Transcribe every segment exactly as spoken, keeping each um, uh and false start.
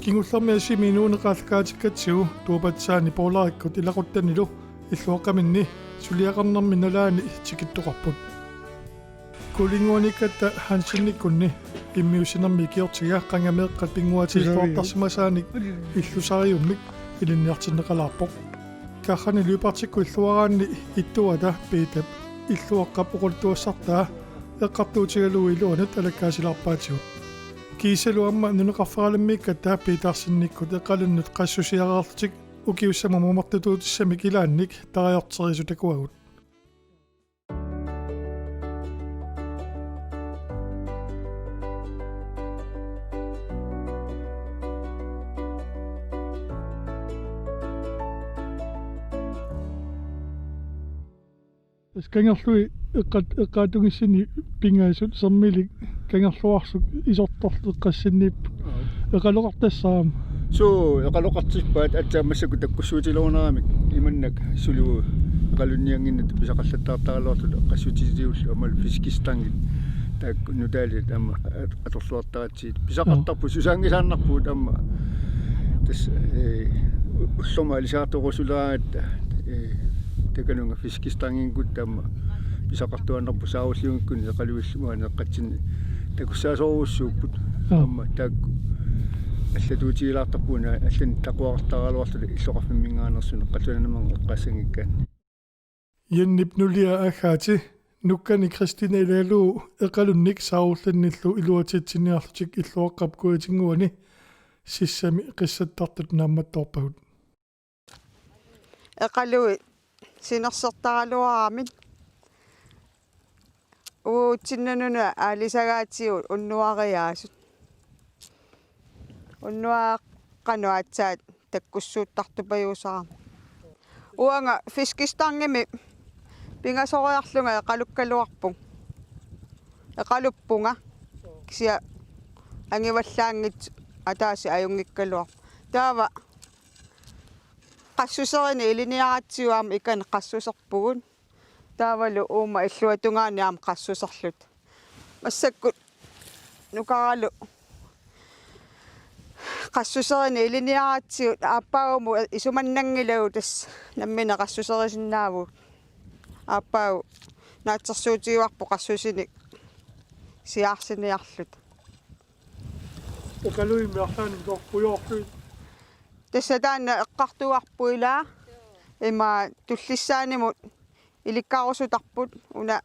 Kingullermi asimi inuuneq aallakaatikkatsigit tuapatsaani poolarikkut ilaquttanilu illuaqqaminni suliaqarnermi nalaani tikittoqarput. Kulinguaniikkatta Hansenikkunni immiussinermi ikiortiga qanga meeqqat pinnguatilluartarsimasaanik illusariummik ilinniartinneqalaarpoq. Karrani løbertikkut illuaraanni ittuata Peetap illuaqqap oqaluttuassartaa eqqartuutigalugu iluanut alakkaasilaarpaatigut. Kiisalu aamma nunaqarferalimmiikkatta Petersenikkut Eqalunnut qassusiareerlutik ukiussamut mamartutuutissamik ilaannik tarajorteriissutakuagut. Tassa kangerlui eqqat-, eqqaatungissinni pingasut sermilik kangerluarsuk isortorlu eqqassinniippoq. Aa. Eqaloqartassaaq aamma. Suu, eqaloqartippaat aatsaat massakkut takkussuutileruneramik imannak suli eqalunniannginnata pisaqallattaartaraluartut eqqassutitigut aammalu fiskestangit taakku nutaaliat aamma at-, atorluartaratsigit. Pisaqartarput, susaanngisaannarpugut aamma. Tassa, ee, u-, ullormut alisartorusuleraangatta, ee, takanunga fiskestangikkut aamma pisaqartuaannarput saarulliunngikkunik eqaluillu maani eqqatsinni takussaasorujussuupput. Aa. Aamma taakku allatuutigilaartarput una allanik taquartaraluarluta illoqarfimminngaanneersunik qallunaat aamma eqqaassanngikkaanni. Jennip nulia Agathe nukkani Kristina ilalu Eqalunnik saarullinnillu iluatsitsiniarlutik illuaqqap kujatinnguani sissami qissattartut naammattoorpagut. Eqalui sinersortaraluaramik uatsinnut una aalisagaatigut unnuariaasut. Unnuaqqanut aatsaat takkussuuttartupajuusarami. Uanga fiskestangimi pingasoriarlunga eqalukkaluarpunga. Eqaluppunga. Kisianni angivallaanngitsut ataaseq ajunngikkaluarpoq. Taava qassuserineq ilinniaratsigu aamma ikani qassuserpugut. Taavalu uuma illuatungaani aamma qassuserluta. Massakkut nukaralu qassuserineq ilinniaratsigu aappaagumut isumannanngilagut tassa nammineq qassuserisinnaavugut. Aappaagu naatsorsuutigivarput qassusinik siaarsiniarluta. Eqaluimmi arlaannik torpujoorluit. Tassa taanna eqqartugarput ilaa. Ima tullissaanimut ilikkarusutarput una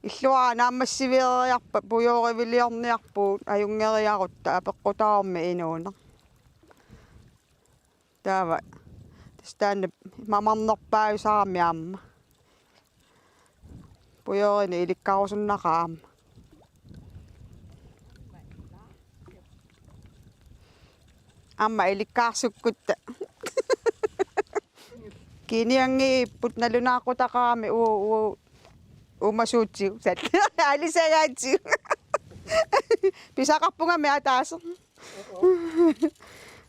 illuara naammassiveeriarpat pujooriviliorniarpugut ajunngeriarutta apeqqutaarmi inuuneq. Taava tassa taanna mamarnerpaajusarami aamma. Pujoorineq ilikkarusunnaqaaq aamma. Aamma ilikkaarsukkutta. Kinianngiipput nalunaaqutaqarami uu, uu, uumasuutigut. Aalisagaatigut. Pisaqarpungami ataaseq.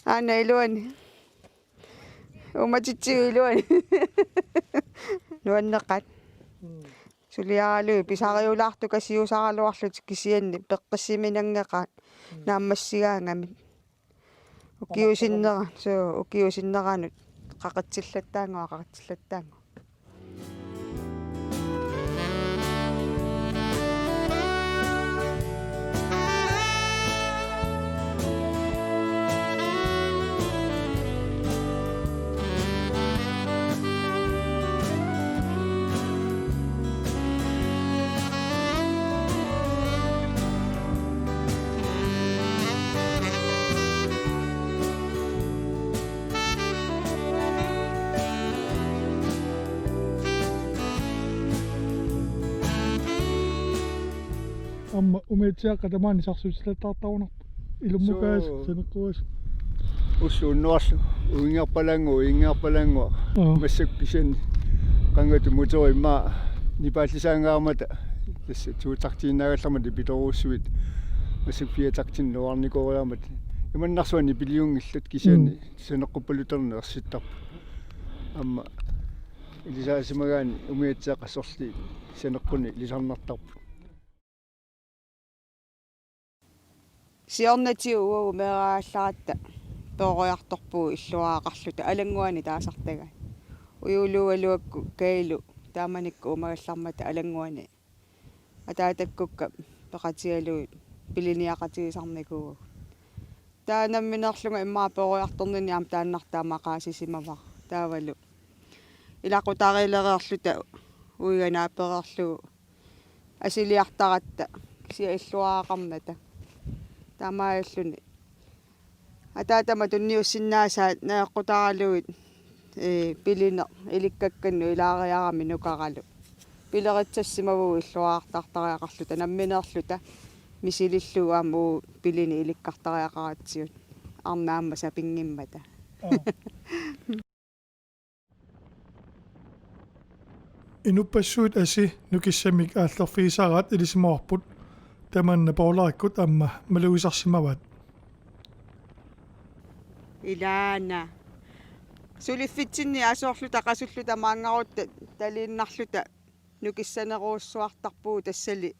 Aana iluani. Uumatitsigut iluani. Nuanneqaat. Mm. Suliaralugit pisariulaartukasiusaraluarlutik kisianni peqqissiminanngeqaat. Mm. Naammassigaangamik. Ukiusinnera-, suu, ukiusinneranut qaqitsillattaannguaq, qaqitsillattaannguaq. Aamma umiatsiaaqqat tamaani sarsutilaartarunarpoq. Ilummukaasut. Suu. Saneqquasut. Ussu unnuarlu uingiarpalaannguaq, uingiarpalaannguaq. Aa. Massakkut kisianni qangatut motorimik Nipaallisaangaarmata tassa to-taktiinnaagallarmata nipilorujussuit massakkut fire-taktinik nuarnikooriarmata. Imannarsuaq nipiliunngillat kisianni Mm. saneqquppalutarneq ersittarput. Aamma ilisarisimagaanni umiatsiaq sorliit saneqqunik ilisarnartarput. Siornatigut uagut meeraallaratta peroriartorpugut illuaraqarluta Alannguani taasartagaat. Ujuluugaluakku Kailu taamanikkut uumagallarmata Alannguani ataatakkukka peqatigalugit piliniaqatigisarnikuuagut. Taava nammineerlunga immaqa peroriartorninni aamma taannartaa maqaasisimavara. Taavalu ilaqutariilereerluta uiga naapereerlugu asiliartaratta kisianni illuaraqarnata. Taamaalilluni ataatama tunniussinnaasaat najoqqutaralugit, ee, pilineq ilikkakkanut ilaariarami nukaralu. Pileritsassimavagut illuarartartariaqarluta nammineerluta misilillugu aamma uagut pilineq ilikkartariaqaratsigu arnat aamma sapinngimmata. Aa. Inuppassuit asi nukissamik aallerfigisaraat ilisimavarput tamanna poolarikkut aamma malugisarsimavaat. Ilaana. Suliffitsinni asoorluta qasulluta maanngarutta taliinnarluta nukissanerujussuartarpugut tassali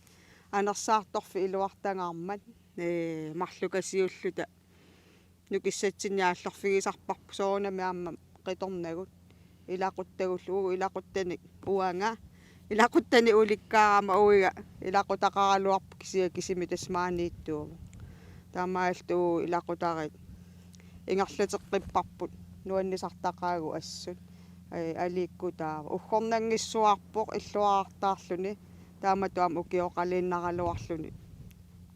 anersaartorfik iluartangaarmat, ee, marlukasiulluta nukissatsinni aallerfigisarparput soorunami aamma qitornagut ilaquttagullu uagut ilaquttanik uanga ilaquttanik ulikkaarama uiga ilaqutaqaraluarpoq kisianni kisimi tassa maaniittuuvoq. Taamaalilluta uagut ilaqutariit ingerlateqqipparput nuannisartaqaagut assut. Ee, aliikkutaavoq. Uggornanngissuarpoq illuarartaarluni. Taamatut aamma ukioqaliinnaraluarluni.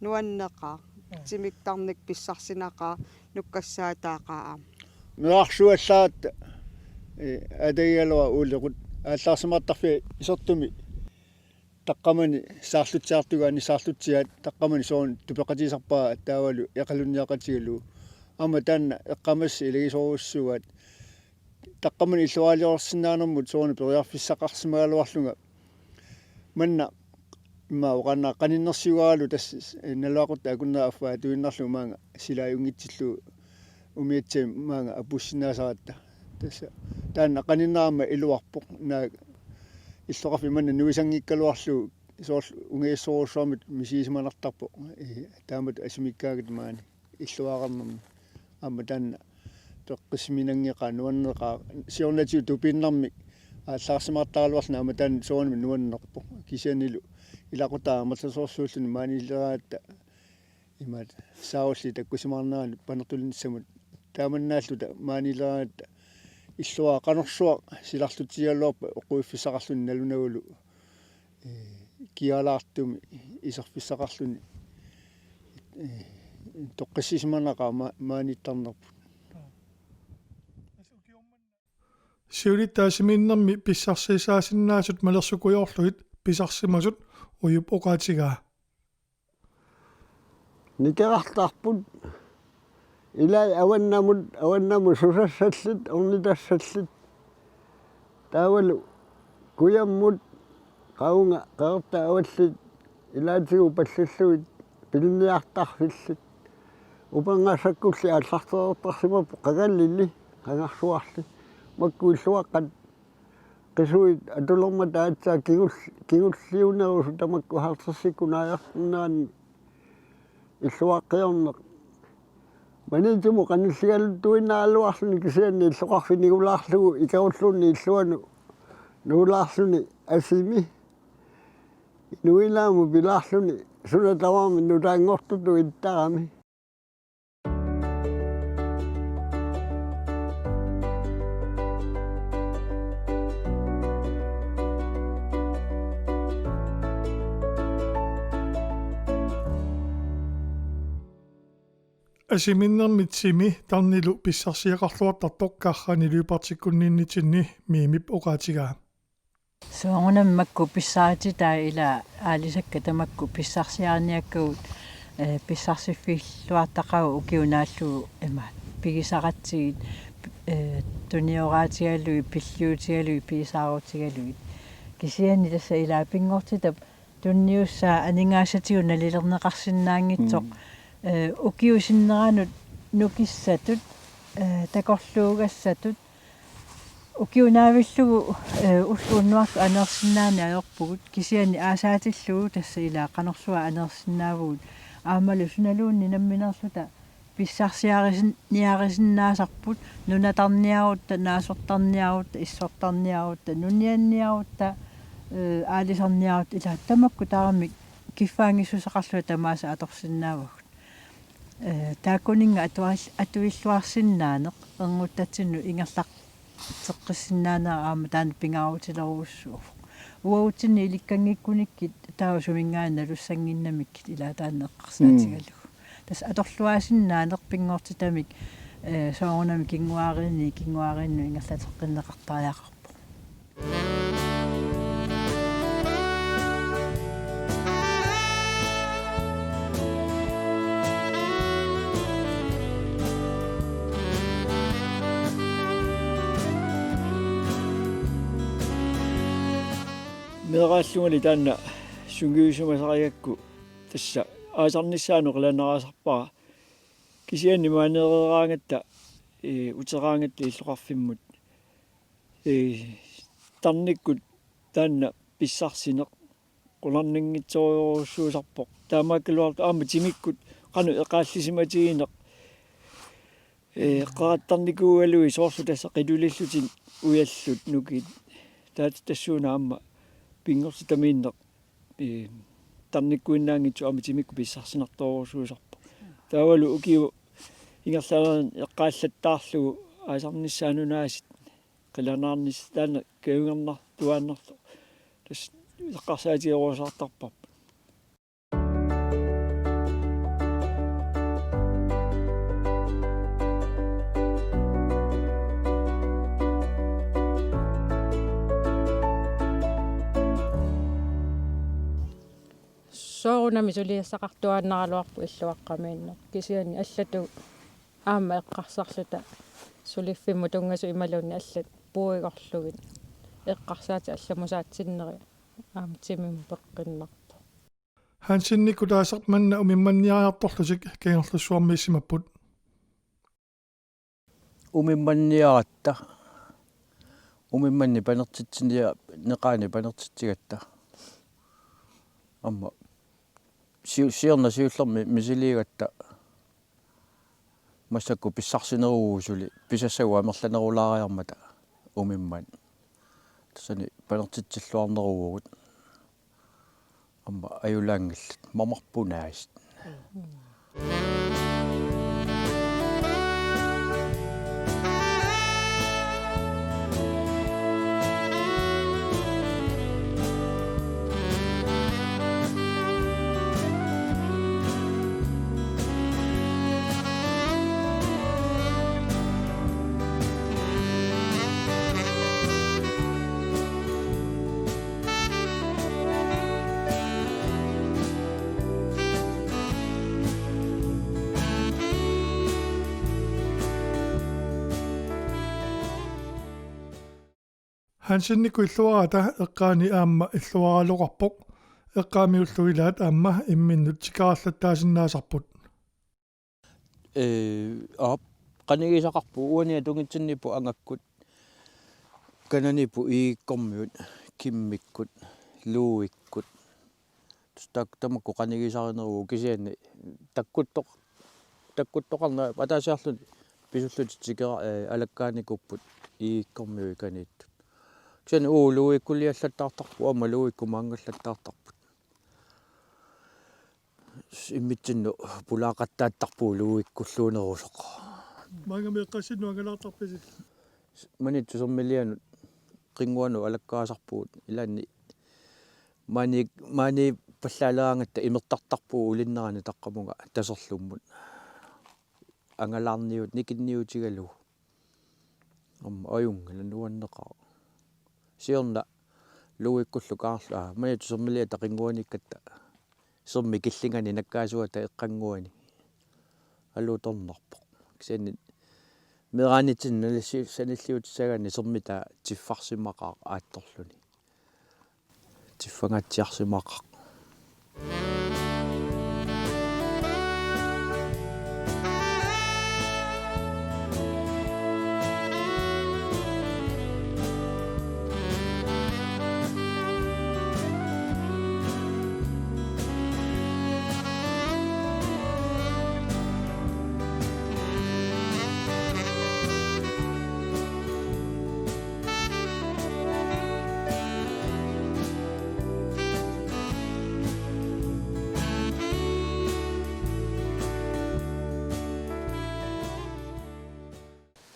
Nuanneqaaq. Mm. Timiktarnik pissarsinaqaaq, nukkassaataaqaaq aamma. Meerarsuallaat, ee, atagigaluaq ulequt aallaarsimaartarfia isertumi taqqamani saarlutsiartugaanni saarlutsiaat taqqamani soorlu tupeqatigisarpara taavalu eqalunniaqatigalugu. Aamma taanna eqqaamassaaq ilagisorujussuugaat taqqamani illuaraliorsinnaanermut soorunami periarfissaqarsimagaluarlunga. Manna immaqa oqaannaq qaninnersiugaralu tassa naluaqutaq akunneri affaa atuinnarlugu maanga silaajunngitsillugu umiatsiamik maanga apuussinnaasaratta. Tassa taanna qaninnerama iluarpoq naak illoqarfik manna nuisanngikkaluarlugu soorlu ungasissorujussuarmik misigisimanartarpoq. Ee, taamatut asumikkaangatta maani illuararnermi. Aamma taanna peqqissiminanngeqaaq nuanneqaaq siornatigut tupiinnarmik aallaarsimaartaraluarluni aamma taanna soorunami nuannerpoq. Kisiannili ilaqutaq amerlasoorsuulluni maaniileraangatta imaat saarulliit takkussimaarneranni panertulinissamut taamannaalluta maaniileraangatta illuaraq qanorsuaq silarlutigigaluarpat oqquiffissaqarluni nalunagulu, ee, kialaartumik iserfissaqarluni, ee, toqqissisimanaqaaq ma-, maaniittarnerput. Siulitta asimiinnermi pissarsiasaasinnaasut malersukujoorlugit pisarsimasut ujup oqaatigaa. Nikerartarput ilai avannamut, avannamut susassallit, ornitassallit. Taavalu kujammut, qavunga, qeqertat avallit ilaatigut pallillugit pilinniartarfillit. Upernarsakkulli aallartereertarsimapput qangalili, qangarsuarli. Makku illuaqqat qisuit atulermata aatsaat kingul-, kingulliunerusut tamakku halvtredsikkut naajartornerani illuaqqiorneq. Maniitsimut qanilligaluttuinnaraluarluni kisianni illoqarfik ningulaarlugu ikerulluunniit illuanut nuulaarluni asimi. Inuilaamut pilaarluni suna tamarmi nutaanngortutut ittarami. Asimiinnermit Timi tarnilu pissarsiaqarluartartoq Karrani Lyberthikkunniinnitsinni Mimip oqaatigaa. Soorunami makku pissarititaat ila aalisakkat tamakku pissarsiariniakkagut, ee, pissarsiffigiluartaqagut ukiup naallugu ima pigisaratsigit, ee, tunioraatigalugit, pilliutigalugit, pigisaarutigalugit. Kisianni tassa ilaa pinngortitap tunniussaa aningaasatigut nalilerneqarsinnaanngitsoq, mm, eh, ukiup sinneranut nukissatut, eh, takorluugassatut, ukiup naavillugu, eh, ulloq unnuarlu aneersinnaaneq ajorpugut, kisianni aasaatillugu tassa ilaa qanorsuaq aneersinnaavugut, aammalu sunaluunniit nammineerluta pissarsiarisin-, niarisinnaasarput, nunatarniarutta, naasortarniarutta, issortarniarutta, nunianniarutta, eh, aalisarniarutta, ilaa tamakku tamarmik kiffaanngissuseqarluta tamaasa atorsinnaavagut. Eh, taakkuninnga atual-, atuilluarsinnaaneq, ernuttatsinnut ingerlatseqqissinnaaneq aamma taanna pingaarutilerujussuuvoq. Uagutsinni ilikkanngikkunikkit taava suminngaanniit nalussannginnamikkit ilaa taanna eqqarsaatigalugu. Mm. Tassa atorluaasinnaaneq pinngortitamik, eh, soorunami kinguaariinni, kinguaariinnut ingerlateqqinneqartariaqarpoq. Meeraallungali taanna sungiusimasarigakku tassa aasarnissaanut qilanaarasarpara. Kisianni maaneereeraangatta, ee, uteraangatta illoqarfimmut, ee, tarnikkut taanna pissarsineq qularnanngitsorujussuusarpoq. Taamaakkaluartoq aamma timikkut qanoq eqaallisimatigineq, ee, qerattarnikuugaluit soorlu tassa qitulillutik ujallut nukiit. Taava tassuuna aamma pinngortitamiinneq, ee, tarnikkuinnaanngitsoq aamma timikkut pissarsinartorujussuusarpoq. Taavalu ukiut ingerlaneranni eqqaallattaarlugu aasarnissaat nunaasiit qilanaarnissaq taanna kajungernartuaannartoq tassa eqqarsaatigerusaartarparput. Soorunami suliassaqartuaannaraluarpoq illuaqqamiinneq. Kisianni allatut aamma eqqarsarluta suliffimmut tunngasut imaluunniit allat puigorlugit eqqarsaatit allamusaatsinnerit aamma timimut peqqinnarpoq. Hansenikkut aasaq manna umimmanniariartorlutik Kangerlussuarmiissimapput. Umimmanniaratta. Umimmanni panertitsinia-, neqaani panertitsigatta. Aamma siu-, siorna siullermi misiliigatta. Massakkut pissarsineruvugut suli, pisassagut amerlanerulaariarmata umimmat. Tassani panertitsilluarneruvugut. Aamma ajulaanngillat, mamarpunaasiit. Hansenikkut illuarata eqqaani aamma illuaraloqarpoq. Eqqaamiullu ilaat aamma imminnut tikerallattaasinnaasarput. Ee, aap, qanigisaqarput uani atungitsinniipput angakkut, kananiipput Igikkormiut, Kimmikkut, Luuikkut. Tassa taak-, tamakku qanigisarineruvugut kisianni takkuttoq-, takkuttoqarneq ataasiarluni pisullutik tikera-, ee, alakkaanikuupput Igikkormiut ikaniittut. Kisianni uu Luuikkuliallattaartarput, aamma Luuikkumaanngallattaartarput. Immitsinnut pulaaqattaattarpugut Luuikkulluunerusoq. Maannamut eqqassinnut angalaartarpisi? Maniitsoq Sermilianut qinnguanut alakkaasarpugut ilaanni maani, maani pallaaleraangatta imertartarpugut ulinnerani taqqamunga Taserlummut. Angalaarniut-, nikinniutigalugu. Aamma ajunngilaq nuanneqaaq. Siorna Luuikkullu kaarlu, aa, Maniitsoq Sermiliata qinnguaniikkatta. Sermip killingani nakkaasuata eqqannguani. Alutornarpoq. Kisianni meeraanitsinni nalissi-, sanilliutissagaanni sermitaa tiffarsimaqaaq aattorluni. Tiffangaatsiarsimaqaaq.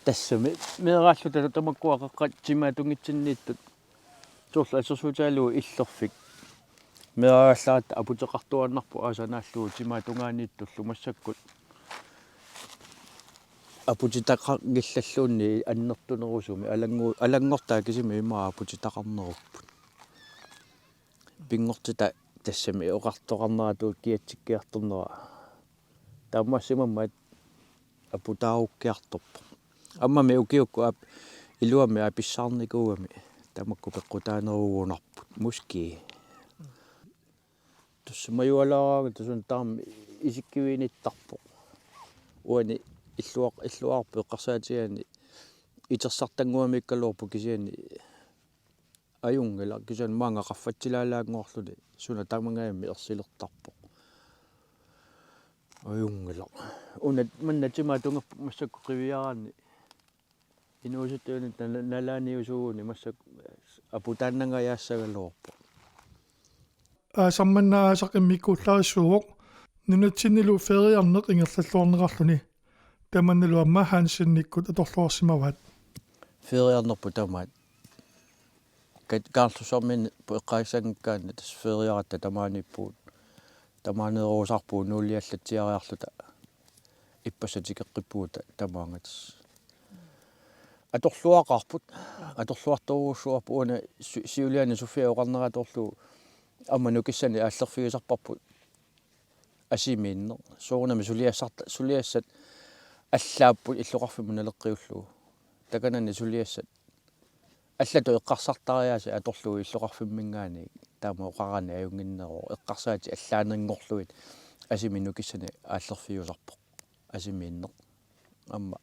Tassami meeraalluta tamakkua qeqqat timaatunngitsinniittut, soorlu assersuutigalugu Illerfik. Meeraagallaratta aputeqartuaannarpoq aasaq naallugu timaatungaaniittullu massakkut. Aputitaqanngillalluunniit annertunerusumik alanngu-, alanngortaa kisimi ima aputitaqarnerupput. Pinngortitaq tassami oqartoqarneratut kiatsikkiartornera. Taamaassimammat aputaarukkiartorpoq. Aammami ukiukkut aap-, iluamik aapissaarnikuugami tamakku peqqutaanerugunarput. Muskii. Tassa majualaaraangata suna taama isikkiviinittarpoq. Uani illuar-, illuarput eqqarsaatigaanni itersartannguamiikkaluarpoq kisianni ajunngilaq, kisianni maanga qaffatsilaalaannguarluni suna tamangajammik ersilertarpoq. Ajunngilaq. Una manna timaatungerpoq massakkut qiviaraanni. Inuusuttuinnaq nala-, nalaaniusuuguni massakkut aputaannangajaassagaluarpoq. Aasaq manna aasaq immikkuullarissuuvoq, nunatsinnilu feriarneq ingerlalluarnerarluni. Tamannalu aamma Hansenikkut atorluarsimavaat. Feriarnerput tamaat. Kat-, Karlsruhemiinnippoq eqqaassanngikkaanni tassa feriaratta tamaaniippugut. Tamaaneerusaarpugut nuuliallatsiariarluta. Ippassaq tikeqqippugut ta-, tamaanga tassa. Atorluaqaarput. Atorluartorujussuarput uani su-, siuliani Sofia oqarnera atorlugu aamma nukissanik aallerfigisarparput. Asimiinneq. Soorunami suliassarta-, suliassat allaapput illoqarfimmut naleqqiullugu. Takanani suliassat allatut eqqarsartariaasat atorlugu illoqarfimminngaanniit taama oqarani ajunnginneruvoq eqqarsaatit allaanerunngorlugit asimi nukissanik aallerfiusarpoq. Asimiinneq. Aamma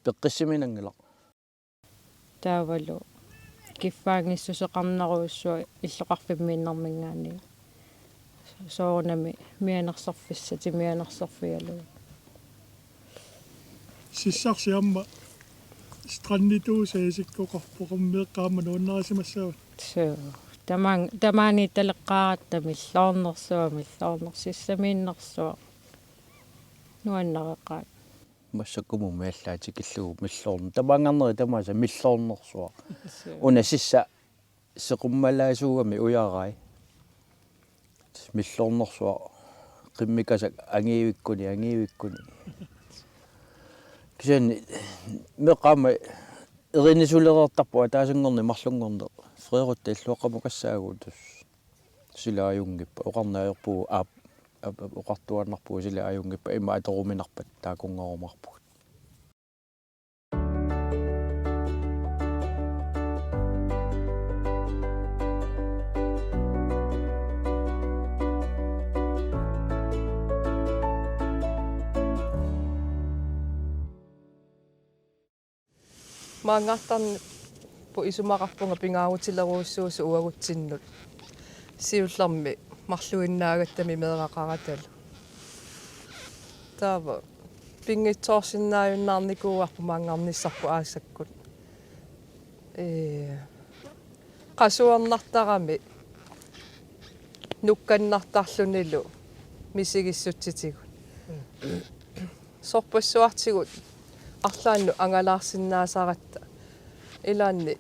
peqqissiminanngilaq. Taavalu kiffaanngissuseqarnerujussuaq illoqarfimmiinnerminngaanniit. Soorunami mianersorfissatik mianersorfigalugit. Sissarsi aamma strandituusaa isikkoqarpoq, meeqqat aamma nuannarisimassavaat. Suu. Tamaan-, tamaaniittaleqqaaratta milloornersuaq, milloorner-, sissamiinnersuaq. Nuannareqaat. Massakkumut miallaat tikillugu milloorn-, tamaanngarneri tamaasa milloornersuaq. Suu. Una sissaq seqummalaasuugami ujarai. Milloornersuaq qimmikasak angivikkuni, angivikkuni. Kisianni meeqqat aamma erinisulereertarput ataasinngorneq marlunngorneq. Freerutta illuaqqamukassaagut tassa. Sila ajunngippat, oqarneq ajorpugut aap-, aap-, aap-, oqartuaannarpugut sila ajunngippat, ima atoruminarpat taakkunngarumaarpugut. Maanngartarniippoq, isumaqarpunga pingaarutilerujussuusoq uagutsinnut. Siullermik marluinnaagattami meeraqaratalu. Taava pinngitsoorsinnaajunnaarnikuuarput maanngarnissarput aassakkut. Ee, qasuernartarami nukkannartarlunilu misigissutsitigut. Sorpassuartigut arlaannut angalaarsinnaasaratta. Ilaanni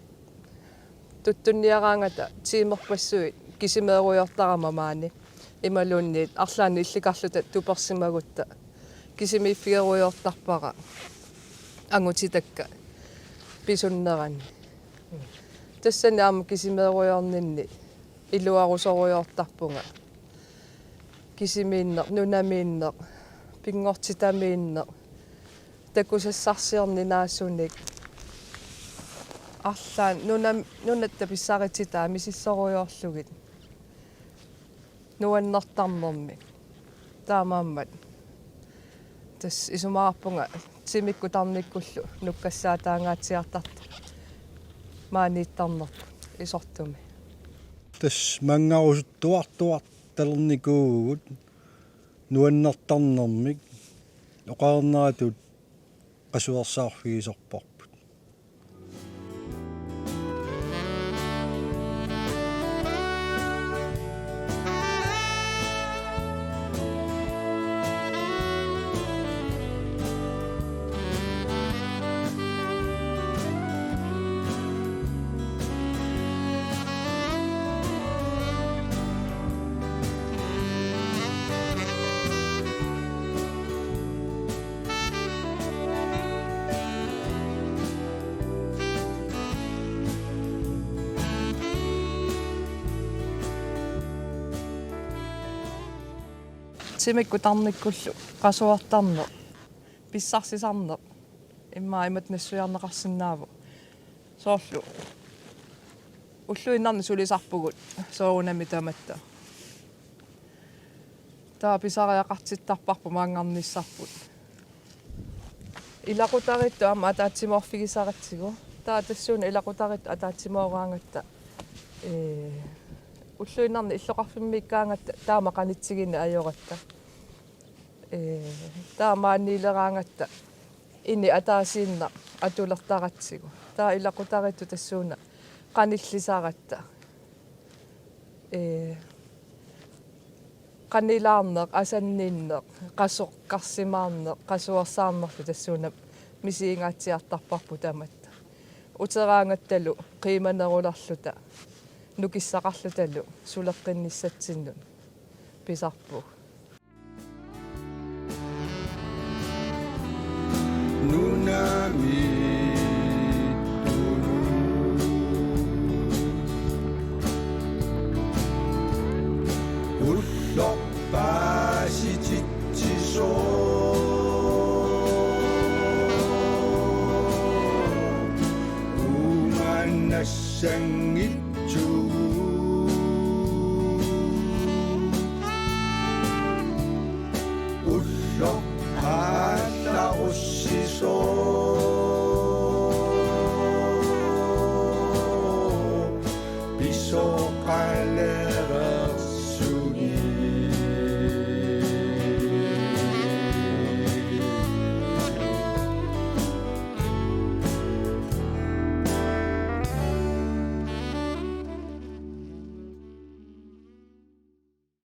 tuttunniaraangata tiimerpassuit kisimeerujoortarama maani. Imaluunniit arlaannik illikarluta tupersimagutta kisimiiffigerujoortarpara angutitakka pisunneranni. Tassani aamma kisimeerujoorninni iluarusorujoortarpunga. Kisimiinneq, nunamiinneq, pinngortitamiinneq, takusassarsiorninnaasunik. Arlaannik nunam-, nunatta pissarititai misissorujoorlugit. nuannertarnermik. Taamaammat tassa isumaqarpunga timikkut tarnikkullu nukkassaataangaatsiartartut maaniittarnerput isortumi. Tassa manngarusuttuartuartalernikuuvugut nuannertarnermik, oqarneratut qasuersaarfigisorparput. Timikkut tarnikkullu qasuertarneq, pissarsisarneq immaqa imatut nassuiarneqarsinnaavoq. Soorlu ulluinnarni sulisarpugut soorunami tamatta. Taava pisariaqartittarparput maanngarnissarput. Ilaqutariittut aamma ataatsimoorfigisaratsigu. Taava tassuuna ilaqutariittut ataatsimooraangatta, ee, ulluinnarni illoqarfimmiikkaangatta taama qanitsigineq ajoratta. Ee, taava maaniileraangatta ini ataasiinnaq atulertaratsigu. Taava ilaqutariittut tassuuna qanillisaratta. Ee, qanilaarneq, asanninneq, qasoqqarsimaarneq, qasuersaarnerlu tassuuna misigingaatsiartarparput tamatta. Uteraangattalu qiimanerulerluta nukissaqarlutalu suleqqinnissatsinnut pisarpugut. Nunami tunut ulloq paasititsisoq uumannassanngitsugut. Ulloq aallarussisoq pisoqale